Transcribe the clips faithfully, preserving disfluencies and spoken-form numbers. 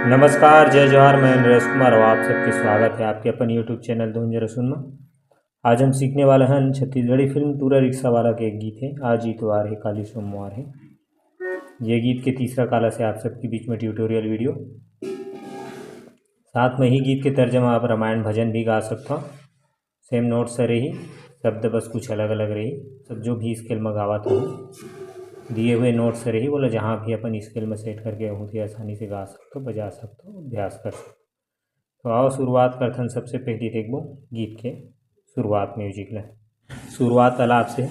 नमस्कार, जय जोहार, मैं नरेश कुमार और आप सबके स्वागत है आपके अपन YouTube चैनल धुंजर सुन में। आज हम सीखने वाले हैं छत्तीसगढ़ी फिल्म टूरा रिक्शा वाला के एक गीत है, आज इतवार है, काली सोमवार है। ये गीत के तीसरा काला से आप सबके बीच में ट्यूटोरियल वीडियो। साथ में ही गीत के तर्जमा आप रामायण भजन भी गा सकते हो। सेम नोट्स रही, शब्द बस कुछ अलग अलग रही। सब जो भी स्केल में गावत हो, दिए हुए नोट्स रही, बोला जहाँ भी अपन स्केल में सेट करके बहुत ही आसानी से गा सकते हो, बजा सकते हो, अभ्यास कर सकते हो। तो आओ शुरुआत करथन। सबसे पहली देखबो गीत के शुरुआत म्यूजिक ले। शुरुआत अलाप से,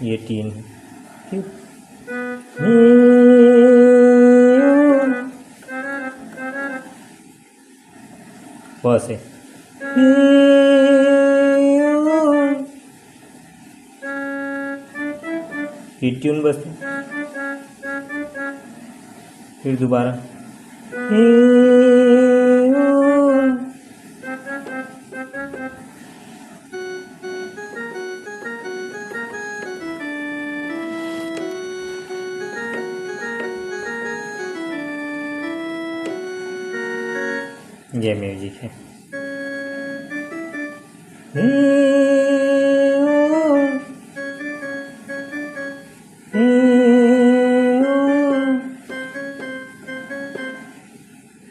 ये तीन है। प से। ये ट्यून बजथे। फिर दोबारा। ये म्यूजिक है।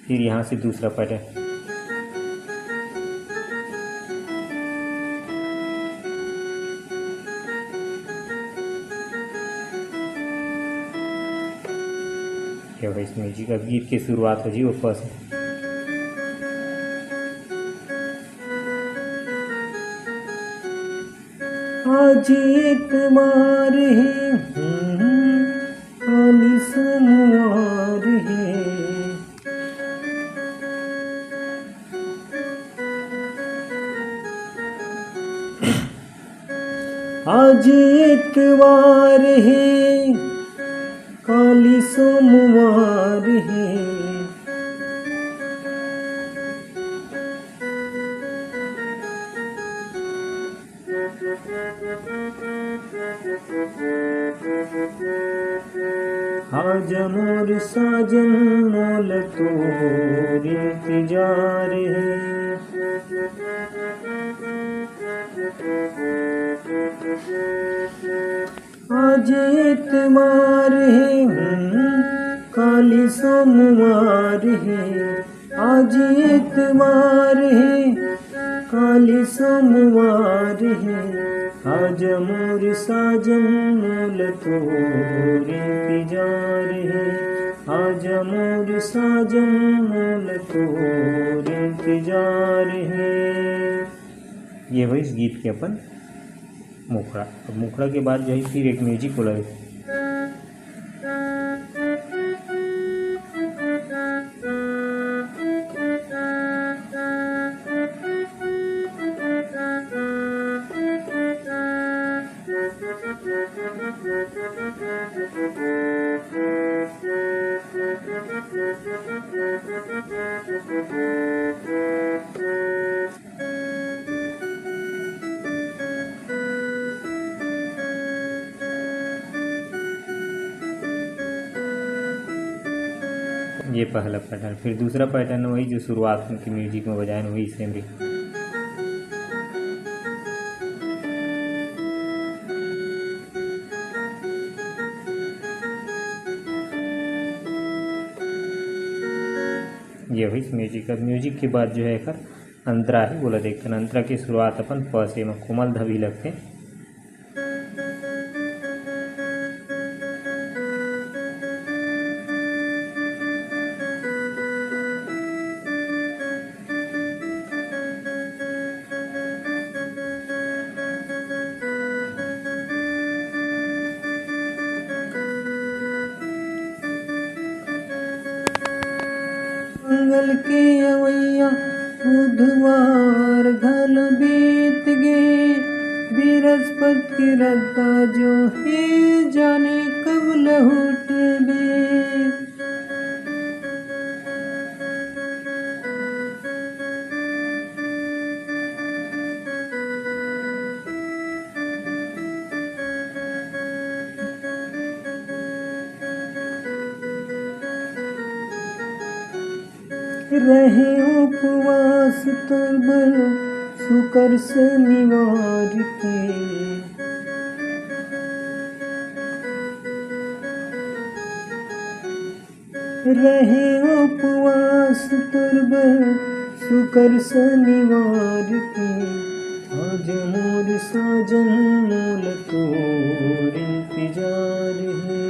फिर यहाँ से दूसरा पैटर्न। ये भाई, इस म्यूजिक, अब गीत की शुरुआत हो जी, वो फर्स्ट। आज इतवार है, हम्म, काली सोमवार है। आज इतवार है, काली सोमवार है। आजा मोर साजन, मोला तोर इंतजार है। आज इतवार है, हम्म, काली सोमवार है। आज इतवार है, काली सोमवार है। आजा मोर साजन, मोला तोर इंतजार है। आजा मोर साजन, मोला तोर इंतजार है। ये होइस गीत के अपन मुखड़ा। अब मुखड़ा के बाद जो है फिर एक म्यूजिक वाला। ये पहला पैटर्न। फिर दूसरा पैटर्न वही जो शुरुआत के म्यूजिक में बजाए, वही सेम रही। ये हुई म्यूजिक। अब म्यूजिक के बाद जो है एकर अंतरा ही बोला, देखते अंतरा की शुरुआत अपन प से में कोमल ध भी लगते। मंगल के अवैया बुधवार घलो बीत गे, बृहस्पति के रद्दा जो हे जाने कब लहुटबे। रहे उपवास तोर बर शुकर शनिवार के। रहे उपवास तोर बर शुकर शनिवार के। आज मोर साजन मोला तोर इंतजार हे।